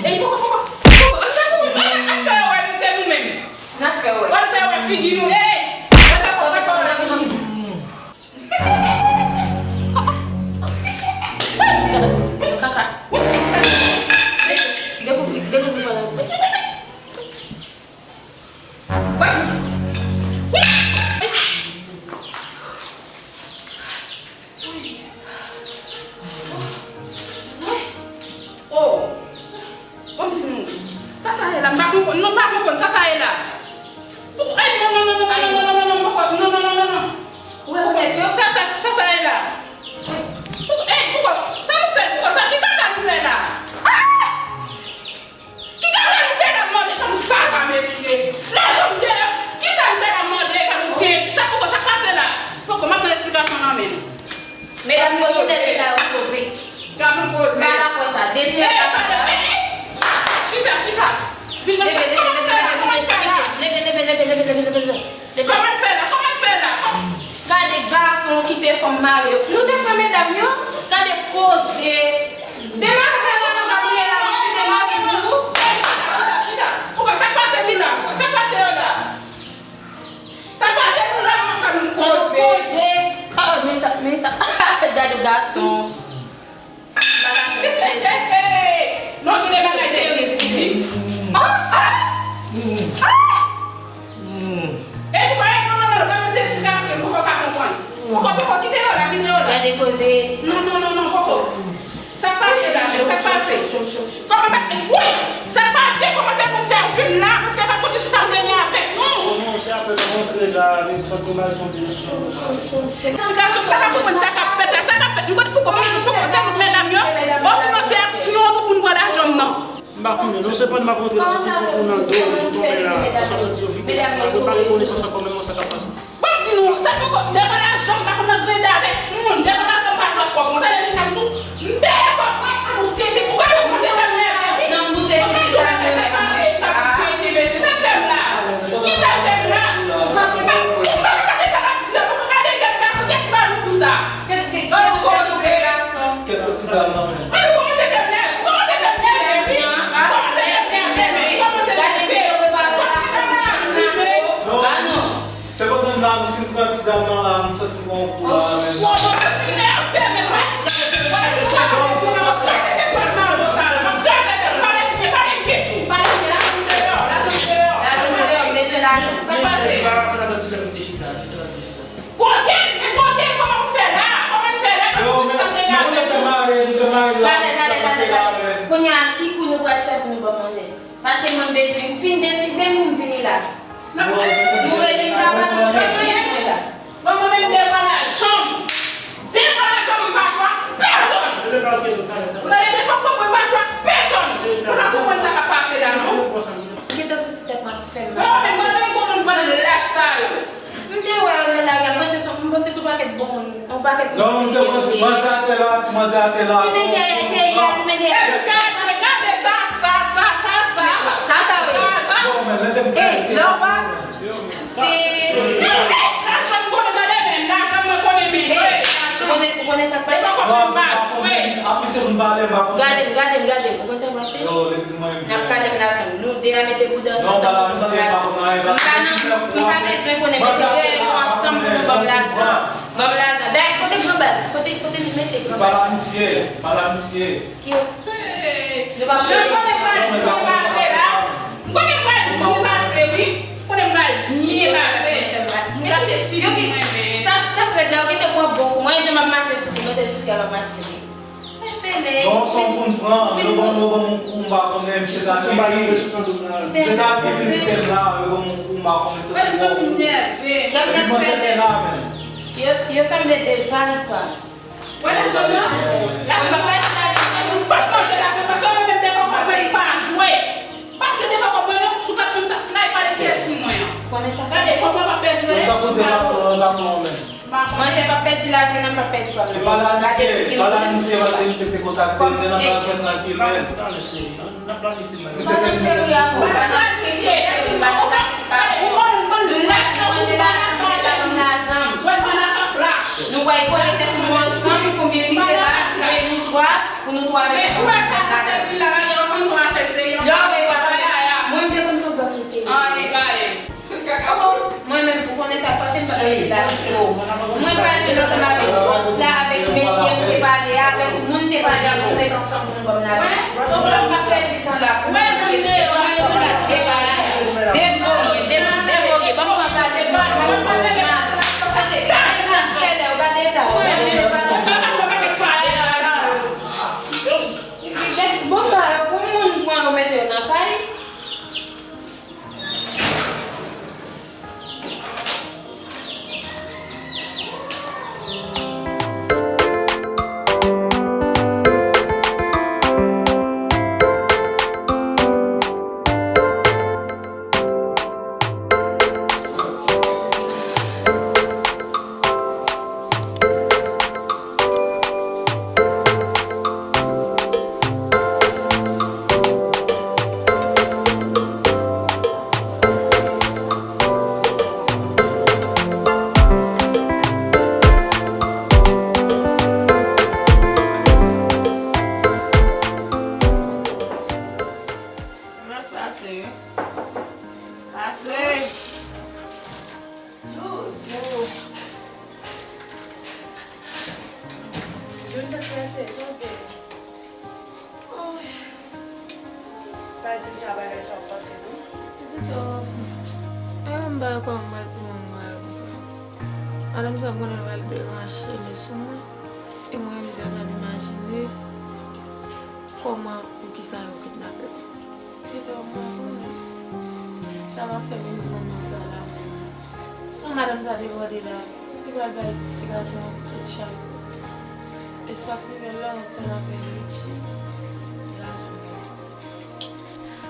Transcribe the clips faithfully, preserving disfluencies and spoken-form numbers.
Ey, poko, poko, poko, ann fè, ann, ann fè wè nou se nou menm. N ap fè wè. Ann fè wè figi nou. Ey! Ann fè wè, ann fè wè figi nou. Kaka. Dekouvri, dekouvri pa la. Oh, ban m di nou, sa sa ye la, m pa konprann, nou pa konprann sa sa ye la. Pou, ey, non, non, non, non, non, non, non, non, non, non, non, non, non, non, non. Ou wè, ou wè, sa, sa, sa sa ye la. Pou, ey, poukò, sa nou fè, poukò, sa, ki kaka nou fè la? Ah! Ki kaka nou fè la, m mande, kòm kaka, mesye? Lajan m deyò, kisa n fè la, m mande, kòm gen, sa poko, sa k pase la? Poko, m ap tann esplikasyon nan men nou. Medam yo, kite nèg la yo poze. Gad yon koze. M pa dakò sa, dejere pati sa. Chita, chita. Vin nan sa. Kòman n fè la? Leve, leve, leve. Kòman n fè la? Kòman n fè la? Gade gason kite fanm mare yo. Nou te pran medam yo. Gade koze. Demare la, nou pa priye la, nou demare pou. Chita, chita. Poukò sa k pase nou la? Poukò sa k pase yo la? Sa k pase nou la, nou ka nou koze. Koze. Oh, men sa, men sa. Gade gason. Non, se de bagay serye, serye. Ah, ah. Ah. E pou bagay, non, non, non, non, pa mete esplikasyon, poko pa konprann. Poko, poko, kite yo la, kite yo la. Gade koze. Non, non, non, non, poko. Sa k pase la, sa k pase? Kòman pa, wi, sa k pase, kòman fè moun fè jwenn la, paske pa konn si sa m te gen avèk nou. Non, non, se apre m rantre la, avèk sa ke mal tonbe sou. Esplikasyon, m pa ka konprann sa k ap fèt la, sa k ap fèt, m konn poko, poko, poko, se nou medam yo, osinon se aksyon nou pou n pran lajan m nan. M pa konnen, non, se pandan m ap rantre la, m santi yon kou nan do m, m tonbe la, konsa m santi yo vide, m pa gen konesans ankò menm nan sa k ap pase. Bon, m di nou, sa poko, devan lajan m pa konn angrede avèk moun, devan lajan m pa jwe ak kòb mwen, tande mesaj tou, m peye kòb mwen, a nou tete, ou gade kòman se fè m nève, wi. Nan bouzè tete sa, mwen sa k pase, sa k fè m la, kisa k fè m la, m santi pa, ou pa ka gade sa l ap di la, ou pa ka gade jèn gason, kiyès ki ba nou kou sa? Kèl ti dam nan men. Ou kòmanse fè m nève, ou kòmanse fè m nève, wi. Ou kòmanse fè m nève, wi. Ou kòmanse fè m nève. Non. Se pandan m la, m fin pran ti dam nan la, m santi m pran yon kou la, men. Ou kòmanse fè m nève, men, wè. Wè, se sa, se sa, se sa, se sa, m ap kraze tèt, pale byen, pale byen, pale byen, lajan m deyò, lajan m deyò. Lajan m deyò, m bezwen lajan. Sa pase. Se pa, se pa ti jan m te chita, se pa ti jan. Kote l? Men kote l? Kòman nou fè la? Kòman n fè la? Yo, men, men nou te fè mare, nou te mare la, nou te fè mare la, men. Kounye a, ki kou nou pral fè pou nou ban manzè? Paske mwen bezwen, m fin deside m pou m vini la. Nou rele m pa pale, nou rele m la. Bon, mwen menm devan lajan m. Devan lajan m, m pa jwe ak pèsonn. Ou tande, devan kòb mwen, m pa jwe ak pèsonn. Ou pa konprann sa k ap pase la, non? M gentan santi tèt mwen ap fè m mal. Bon, men mwen menm konnen m pran lach sa yo. M te wè yo nan lari a, m panse se, m panse se yon pakèt bon moun, yon pakèt moun serye yo te ye. Non, m te wè ti manzè atè la, ti manzè atè la. Ti menjè, ti menjè, ti menjè. Epi gade, gade sa, sa, sa, sa, sa. Sa, sa, wi. Sa, sa. Bon, men, mete m. Ey, lè w pa, se. Lajan m konnen, gade men, lajan mwen konnen men vre. Ey, ou konnen, ou konnen sa k pase? E pa kòb mwen pa jwe. Apre se moun pale, m pa konnen. Gade m, gade m, gade m. Ou konn sa k pase? N ap kale m lajan m. Nou de a mete bouda nou ansanm pou nou ban m lajan. M pa nan, m pa bezwen konnen, mete dèyè nou ansanm pou nou ban m lajan. Ban m lajan. Dèyè, kote gran baz? Kote, kote mesye gran baz? Pale a misye, pale a misye. Kiyès? Nou pa konnen. Jan konnen pale pou nou pase la. M konnen mwen, nou pa Yo ki, sa, sa k rèd la, yo gentan pran bon kou. Mwen, jan m ap mache sou li, mwen, se sou fè m ap mache li. Sa fè lè. Non, se yon kou n pran. Yo ban, yo ban m yon kou, m pa konnen, misye ta pipi. Misye ta pipi, m kite m la, yo ban m yon kou, m pa konnen, se kou. Yo, yo sanble de valpa. Wè lajan nan? Lajan nan pa pèdi lajan nan, nou pa manje lajan paske yo menm devan kòb mwen li pa jwe. Pa jwe devan kòb mwen non, si w pa janm sa sniper de kiyès ki mwen an. Konnen sa. Gade, kòb mwen pa pèdi anyen. Sa pou di la pou la pou mwen. Mwen se pa pèdi lajan nan, pa pèdi kòb nan. E pa la misye, pa la misye paske misye te kontakte m, te nan pa jwenn nan ki lè. Madan cheri a pou, madan cheri, madan cheri, nou lach nan manje lajan, nou deja ban m lajan. Nou pral kole tèt nou ansanm pou m vin rete la, nou e nou twa, pou nou twa vin fè yon bagay. Lè w wè, mwen m te konn se w gang li te ye. Mwen menm, ou konnen sa k pase, m pa t rete la. Mwen pral jwenn ansanm avèk bòs la, avèk mesye m te pale a, avèk moun te pale a, pou nou met ansanm pou nou ban m lajan. Donk la, m pa t pèdi tan la pou mwen, mwen, mwen, mwen, de bagay, de voye, de, de voye, ban m pran pale, ban m pran pale, pase, fè lè, ou gade eta, ou gade eta. Bon, sa yo, pou moun pran yo mete yo nan kay. Pase. Pase. Jojo. Jojo, sa k pase? Sa w te? Ay. Pa di m sa bagay sa w panse tou. Tito, e m bay kòm m bay timoun mwen konsa. Madanm sa m konnen l pral deranche men sou mwen. E mwen menm m di w sa m imajine kòman, poukisa yo kidnape m. Tito, m pa konnen. Sa m ap fè vin di manman sa la menm. An madanm sa debòde la, li pral bay ti gason an tout chay. E sa k pi bèl la, m ap tann apèl Richie. Lajan m.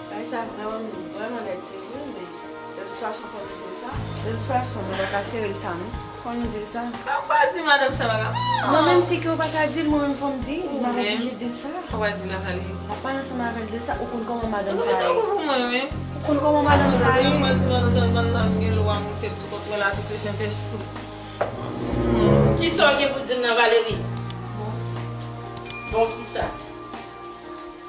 Bagay sa vrèman, vrèman nèt, se vre, men de tout fason, fò nou di l sa. De tout fason, nou pa ka sere l sa, non. Fò nou di l sa. Kòman w di madanm sa bagay? Non, menm si ke w pa ka di l, mwen menm fò m di l, m ap oblije di l sa. Ou pa di l avè li. M ap pale ansanm avè l de sa, ou konn kòman madanm sa ye. Ou konn kòman madanm sa ye. Mwen di madanm sa, bann nan gen lwa moute sou kont mwen la, tout le Sentespri. Kisa w gen pou di m nan, Valery? Bon. Bon, kisa?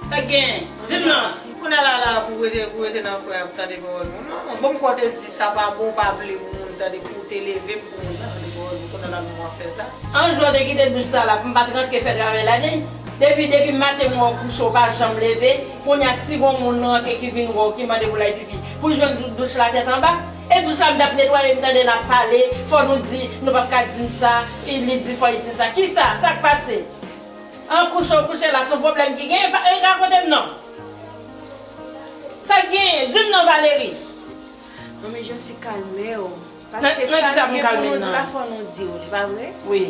Sa k genyen? Di m non. Kounye a la, la, pou rete, pou rete nan frè ap tande pawòl moun. Non, non, bon, m kwè w te di sa pa bon, w pa vle moun tande pou w te leve m pou moun tande pawòl moun. Kounye a la, nou ap fè sa. An jou w te kite douch sa la, pou m pa t rantre fè travay la, ni? Depi, depi maten, m wè w kouche, w pa janm leve. Kounye a, si gon moun rantre ki vin wè w, ki mande pou l al pipi, pou jwenn dou-, douch la tèt anba. E douch la, m t ap netwaye, m tande l ap pale, fò nou di, nou p ap ka di m sa, e li di, fò li di m sa. Kisa? Sa k pase? An kouche w kouche la, se yon pwoblèm ki genyen, pa, e, rakonte m non. Sa k genyen? Di m non, Valery. Manmi Josi, kalme w. Paske sa nou gen pou nou di la, fò nou di w li, pa vre? Wi.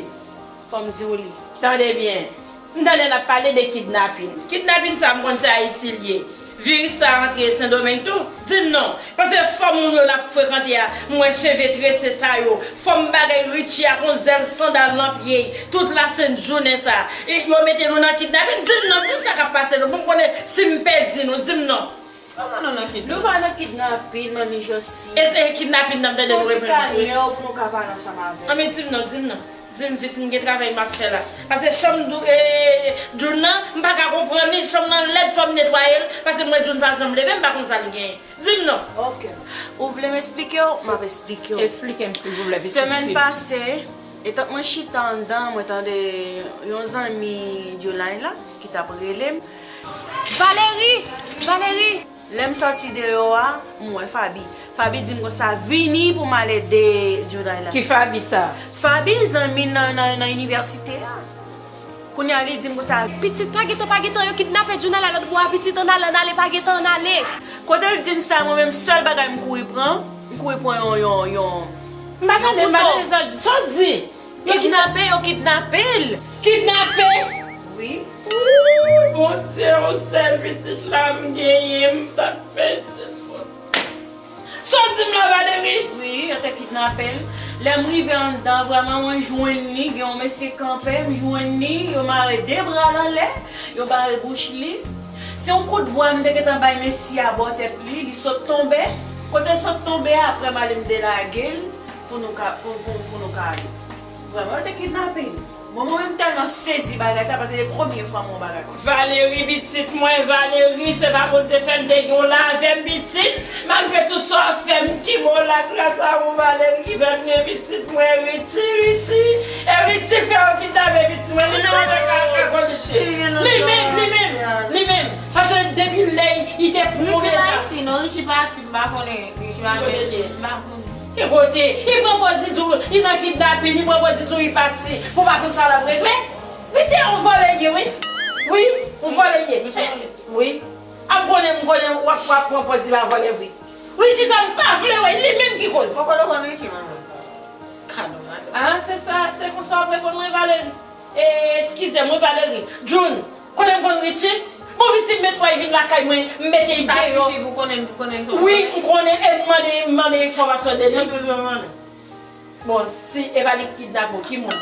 Fò m di w li. Tande byen. M tande n ap pale de kidnapin. Kidnapin sa, m konn se Ayiti l ye. Viris sa rantre Sendomeng tou? Di m non. Paske fanm moun yo l ap frekante a, m wè cheve trese sa yo, fanm bagay Richie ak yon zèl sandal nan pye y, tout lasent jounen sa. E yo mete nou nan kidnapin? Di m non, di m sa k ap pase nou, pou m konnen si m pèdi nou, di m non. Kòman nou nan kidnapin? Nou pa nan kidnapin, manmi Josi. E se kidnapin nan m tande nou reponn. Fò w di kalme w pou nou ka pale ansanm avè l. Anben, di m non, di m non. Di m vit, m gen travay m ap fè la. Paske chanm dou-, e, June nan, m pa ka konprann li, chanm nan lèd, fò m netwaye l, paske m wè June pa janm leve, m pa konn sa l genyen. Di m non. Ok. Ou vle m esplike w? M ap esplike w. Esplike m, silvouplè, pitit fi m. Semèn pase, etan mwen chita anndan, mwen tande yon zanmi Juline la ki t ap rele m. Valery! Valery! Lè m sòti deyò a, m wè Faby. Faby di m konsa, "Vini pou m al ede Junay la." Ki Faby sa? Faby, zanmi nan, nan, nan inivèsite a. Kounye a, li di m konsa, "Pitit, pa gentan, pa gentan, yo kidnape Junay la lòt bò a, pitit, ann ale, ann ale, pa gentan, ann ale." Kote l di m sa, mwen menm, sèl bagay m kouri pran, m kouri pran yon, yon, yon, M pa yon tande, m pa kouto. Tande sa w di. Sa w di? Yo kidnape, yo kidnape l. Kidnape? Wi. Ooh, Bondye, yon sèl pitit la m genyen, m t ap pèdi l, Bondye. Sa w di m la, Valery? Wi, yo te kidnape l. Lè m rive anndan, vrèman, mwen jwenn li, gen yon mesye kanpe, m jwenn li, yo mare de bra l anlè, yo bare bouch li. Se yon kout bwa m te gentan bay mesye a bò tèt li, li sot tonbe. Kote l sot tonbe a, apre m ale m delage l pou nou ka, pou, pou, pou nou ka ale. Vrèman, yo te kidnape l. Bon, mwen menm tèlman sezi bagay sa, paske se premye fwa m wè yon bagay konsa. Valery, pitit mwen, Valery, se pa Bondye fè m te gen w la avè m, pitit. Malgre tout sa w ap fè m, ki bon lagras a ou, Valery, ki fè m gen pitit mwen, Richie, Richie. E Richie k fè yo kidnape pitit mwen, li menm avèk Akakon. Li menm, li menm, li menm. Paske depi lè li te pran deja. Richie pa isi non, Richie pati, m pa konnen, Richie pa menm, m pa konnen. Ki kote? Li pran pòz li tou, li nan kidnapin, li pran pòz li tou, li pati. Pou pa konn sa l ap regle. Richie, yon vòlè ye, wi. Wi, yon vòlè ye. Wi. A m konnen, m konnen, w ap, w ap pran pòz li pa vòlè vre. Richie sa m pa vle wè, li menm ki koz. Poko konn Richie, manman sa. Kado, kado. Ah, se sa, se konsa w ap reponn mwen, Valery. E, eskize m, wi, Valery. June, konnen m konn Richie? Bon, Richie, m met fwa li vin lakay mwen, m mete li deyò. Sa sifi pou konnen, pou konnen l se yon vòlè? Wi, m konnen, e m mande, m mande enfòmasyon de li. Mwen toujou mande. Bon, si e pa li ki kidnape w, ki moun?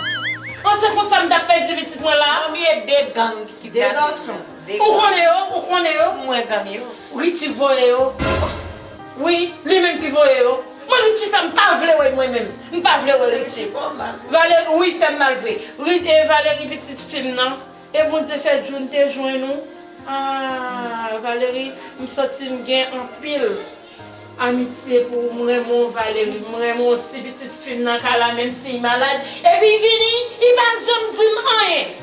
An, se konsa m t ap pèdi pitit mwen la. Konbyen de gang ki kidnape? De gason. De gang. Ou konnen yo? Ou konnen yo? M wè gang yo. Richie voye yo. Wi, li menm ki voye yo. Mwen, Richie sa, m pa vle wè mwen menm. M pa vle wè Richie. Valery, wi, fè m mal vre. Ri-, e, Valery, pitit fi m nan. E Bondye fè June te jwenn ou. Ah, Valery, m santi m gen anpil amitye pou ou. M renmen w, Valery. M renmen w osi, pitit fi m nan ka la, menm si l malad. Epi l vini, li pa janm di m anyen.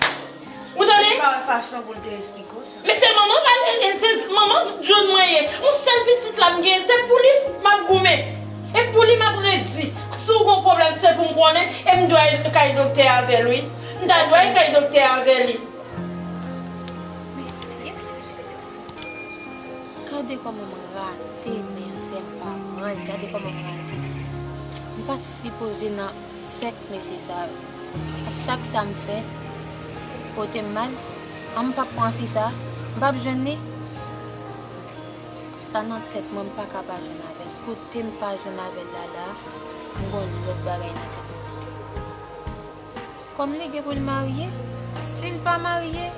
Ou tande? Li pa wè fason pou l te esplike w sa. Men se manman Valery, se manman June mwen ye. Yon sèl pitit la m genyen, se pou li m ap goumen. E pou li m ap redi. Si w gon pwoblèm, se pou m konnen, e m dwe al kay doktè avè l, wi. M ta dwe al kay doktè avè li. Mesye, gade kòman m rate men ansyen paran, gade kòman m rate. M pa t sipoze nan sèk mesye sa yo. A chak sa m fè, pote m mal, an m p ap pran fi sa, m p ap jwenn li. Sa nan tèt mwen, m pa ka pa jwenn avè l. Kote m pa jwenn avè l la la, m gon lòt bagay nan tèt mwen. Kòm li gen pou l marye, si l pa marye,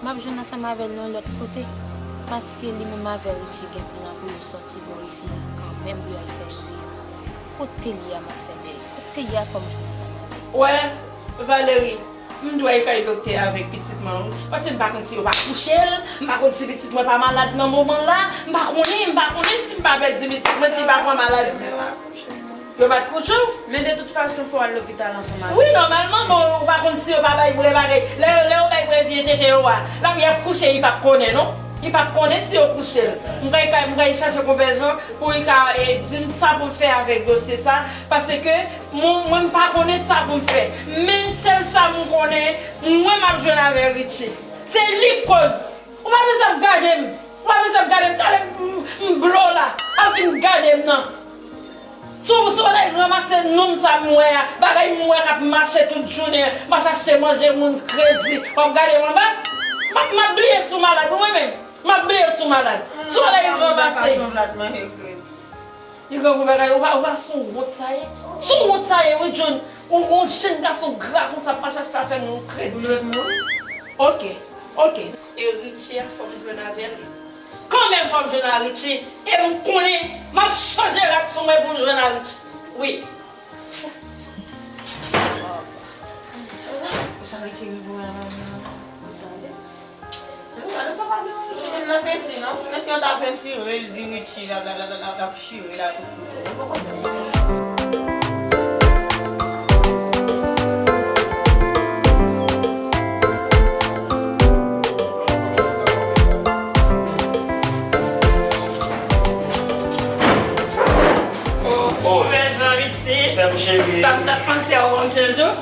m ap jwenn ansanm avè l nan lòt kote. Paske li menm avè Richie gen plan pou yo sòti bò isi a kanmenm, pou yo al fè riviye. Kote l ye a m ap fè dèyè? Kote l ye a fò m jwenn ansanm avè l. Wè, Valery, m dwe al kay doktè avèk pitit mwen, wi. Paske m pa konn si yo pa kouche l, m pa konn si pitit mwen pa malad nan moman la, m pa konnen, m pa konnen si m pa pèdi pitit mwen, si l pa pran maladi. Yo pa t kouche w? Men de tout fason, fò w al lopital ansanm avè l. Wi, nòmalman, bon, ou pa konn si yo pa bay bre bagay. Lè yo, lè yo bay bre vye tete yo a, l ap, y ap kouche, li p ap konnen, non. Li p ap konnen si yo kouche l. M pral, m pral chache konpèzon pou li ka, e, di m sa pou l fè avèk dosye sa, paske mwen, mwen, m pa konnen sa pou m fè. Men sèl sa m konnen, mwen, m ap jwenn avè Richie. Se li k koz. Ou pa bezwen ap gade m. Ou pa bezwen ap gade m. Talè m, m blo la. Ap vin gade m nan. Si w, si w pa t al ranmase nonm sa m wè a, bagay m wè k ap mache tout jounen, m ap achte manje moun kredi, w ap gade m anba? M ap, m ap bliye si w malad, ou mwen menm, m ap bliye si w malad. Si w pa t al ranmase. Li grangou bagay, ou pa, ou pa sou wont sa ye? Sou wont sa ye, wi, John. Ou, ou jenn gason gra konsa, pa chache ta fè moun kredi. Ou dwe mouri. Ok, ok. E Richie a, fò m jwenn avè l. Kanmenm fò m jwenn a Richie. E m konnen m ap chanje rad sou mwen pou m jwenn a Richie. Wi. Sa Richie rive wè la, ou tande? Nou pa, nou pa pale yon chimèn nan penti, non. Mesye yo ta pentire l, di Richie la, la, la, la, la, la, chire la tout kote. Nou poko fè.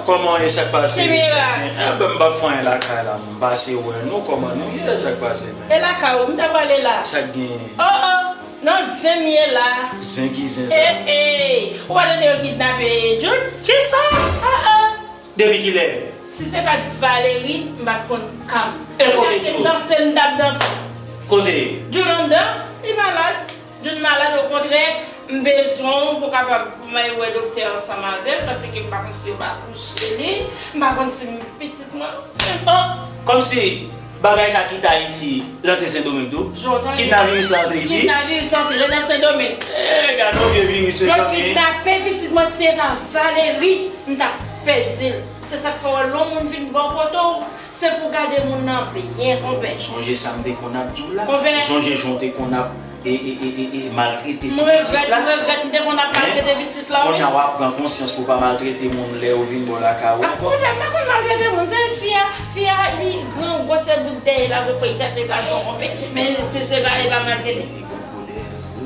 Kòman e sa k pase? Kimira. Enben, m p ap fè anyen lakay la. M pase wè nou, kòman nou ye, sa k pase, men? E lakay ou, m ta prale la. Sa k genyen? Oh, oh, nan zen m ye la. Zen ki zen sa? Eh, eh, ou pa tande yo kidnape June? Kisa? Ah, ah. Depi kilè? Si se pa t Valerie, m pa t konn ka m. E kote June? Danse, m t ap danse. Kote? June anndan, li malad. June malad, okontrè, m bezwen w pou w kapab pou m al wè doktè ansanm avè l, paske m pa konn si yo pa kouche li, m pa konn si m pitit mwen. Oh! Kòmsi bagay sa kite Ayiti, l antre Sendomeng tou? Kidnaviris la antre isi? Kidnaviris la antre nan Sendomeng. Eh, gade yon vye viris, mezanmi. Yo kidnape pitit mwen, se pa Valerie, m t ap pèdi l. Se sa k fè w wè lè yon moun vin bò kote w, se pou gade moun nan byen, konpè. Sonje sa m te konn ap di w la. Konpè. Sonje jan w te konn ap e, e, e, e, e, maltrete ti pitit la. M regrèt, m regrèt, m te konn ap maltrete pitit la, wi. Kounye a w ap pran konsyans pou w pa maltrete moun lè yo vin bò lakay ou ankò. Konpè, m pa konn maltrete moun, se fi a, fi a, li gran gwosè bout dèyè l ap ofri chache gason, konpè. Men se, se pa, e pa maltrete.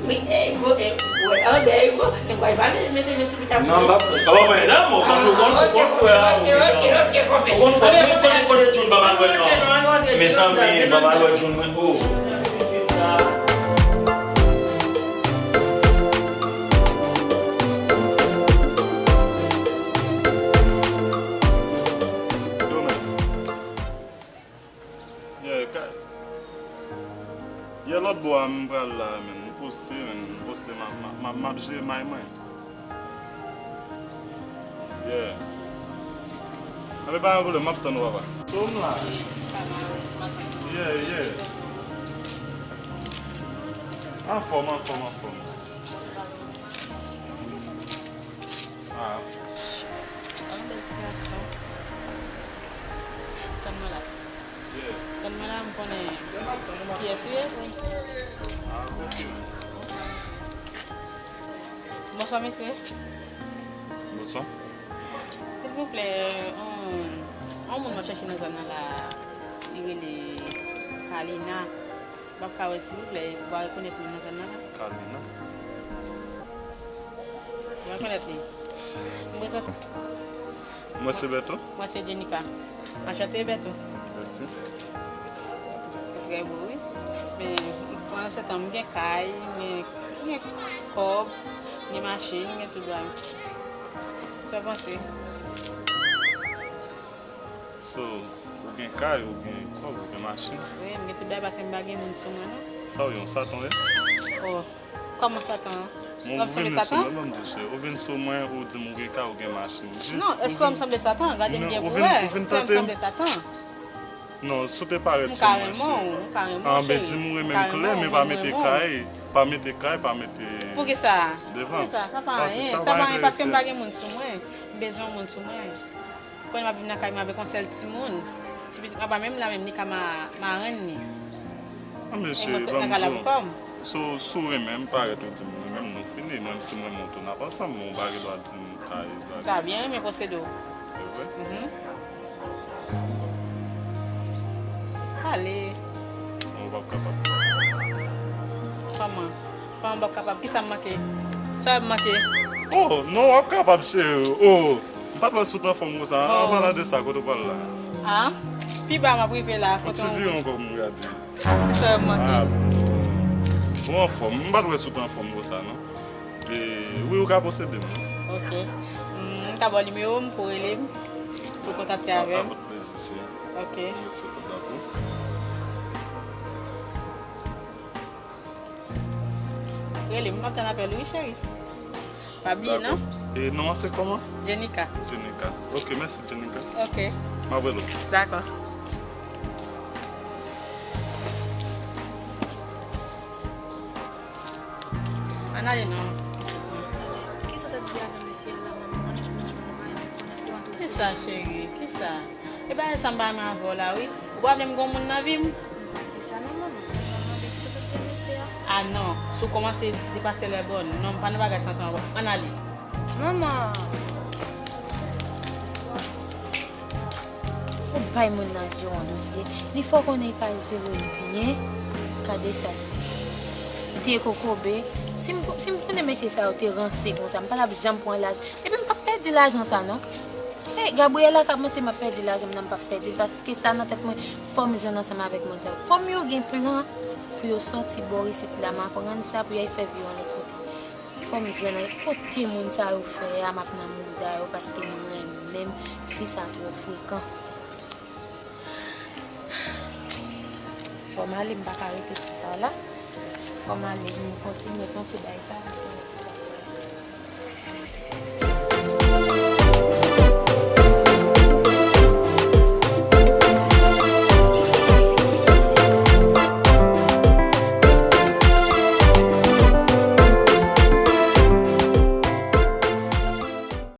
Wi, e, go, e, wi, an dèyè, go. E, kwa, e pa mete men sou Non, m pa fè. Papa mwen la, mwen, pa nou konn, ou konn fè a, ou konn fè. Ou konn fè, kote, kote June pa mal wè non. Mezanmi, pa mal wè June, mwen, oh. Fim sa. Yo, men. Yeah, ka, yeah, lòt bò a, m pral la, men. M poste, men. M poste, m ap, m ap, m ap, m ap jere may mwen. Yeah. Anben, pa gen pwoblèm, m ap tann ou, papa. So, m la. Yeah, yeah. Anfòm, anfòm, anfòm. Ah. An bèl ti gason. Tann mwen la. Yeah. Tann mwen la, m konnen kiyès ou ye. Ah, ok. Bonswa, mesye. Bonswa. Silvouplè, on, on moun m ap chèche nan zòn nan la, li rele Kalina. M ap ka wè l, silvouplè, ou pa rekonèt moun nan zòn nan la? Kalina. Ou rekonèt li? M prezante. Mwen se Bèto. Mwen se Jenika. Anchante, Bèto. Mèsi. Trè bo, wi. Men, pandan se tan, m gen kay, m gen, m gen kòb, m gen machin, m gen tout bagay. Sa w panse? So, ou gen kay, ou gen kòb, ou gen machin? Wi, m gen tout bagay paske m pa gen moun sou mwen, non. Sa w ye, yon satan w ye? Oh, kòman satan? Bon, ou vin sou mwen, ban m di w, ou vin sou mwen, ou di m ou gen kay, ou gen machin. Non, èske w sanble satan? Gade m byen pou wè. Èske m sanble satan? Non, si w te parèt sou mwen, cheri. M ka renmen w, m ka renmen w, cheri. Anben, di m ou renmen m klè, men pa mete kay, pa mete kay, pa mete devan. Poukisa? Poukisa? Sa pa anyen. Sa pa anyen paske m pa gen moun sou mwen. M bezwen yon moun sou mwen. Kounye a m ap viv nan kay mwen avèk yon sèl timoun. Ti pitit mwen pa menm la menm, li ka ma-, marenn li. Anben, cheri, ban m di w. So, si w renmen m, parèt ou di m ou renmen m, nou fini. Menm si m renmen w tou, n ap ansanm, men w pa gen dwa di m kay, bagay. M ta byen renmen posede w. Se vre? Mhm. Ale. Bon, w p ap kapab. Kòman? Kòman m p ap kapab? Kisa m manke? Sa m manke? Oh, non, w ap kapab, cheri. Oh, m pa t wè si w t anfòm konsa. An palan de sa, kote w pral la? Ah, pi ba m ap rive la. Fò ti viwon kò m gade. Kisa m manke? Ah, bon. Ou anfòm. M pa t wè si w t anfòm konsa, non. E, wi, ou ka posede m. Ok. Mm, m ka ba w nimewo m pou w rele m, pou w kontakte avè m. Avèk plezi, cheri. Ok. M mete kòd la pou ou. Rele m, m ap tann apèl ou, wi, cheri. Pa bliye, non? Dakò. E non an se kòman? Jenika. Jenika. Ok, mèsi, Jenika. Ok. M ap rele w. Dakò. Ann ale non. Kisa w t ap di avè mesye a la, manman? Ann al pou nou, nou pa renmen konnen pou antre sou. Kisa, cheri? Kisa? E bagay sa m pa renmen avè w la, wi. Ou pa vle m gon moun nan vi m? M pa di sa non, manman. Sèlman m mande kisa w t ap di a mesye a. Ah non, si w kòmanse depase lèbòn. Non, m pa nan bagay sa ansanm avè w. Ann ale. Manman! Ou bay moun nan jere yon dosye, li fè w konnen li ka jere l byen. Gade sa l fè. Dekokobe. Si m, si m konnen mesye sa yo te ranse konsa, m pa t ap janm pran laj. Epi m p ap pèdi lajan sa non. Gabriela ka panse m ap pèdi lajan m nan, m p ap pèdi l, paske sa nan tèt mwen, fò m jwenn ansanm avèk moun sa yo. Kòm yo gen plan pou yo sòti bò isit la, m aprann sa pou y al fè vi yo yon lòt kote. Fò m jwenn kote moun sa yo fè a, m ap nan mouda yo, paske m renmen fi sa twò frekan. Fò m ale, m pa ka rete chita la. Fò m ale, m kontinye panse bagay sa.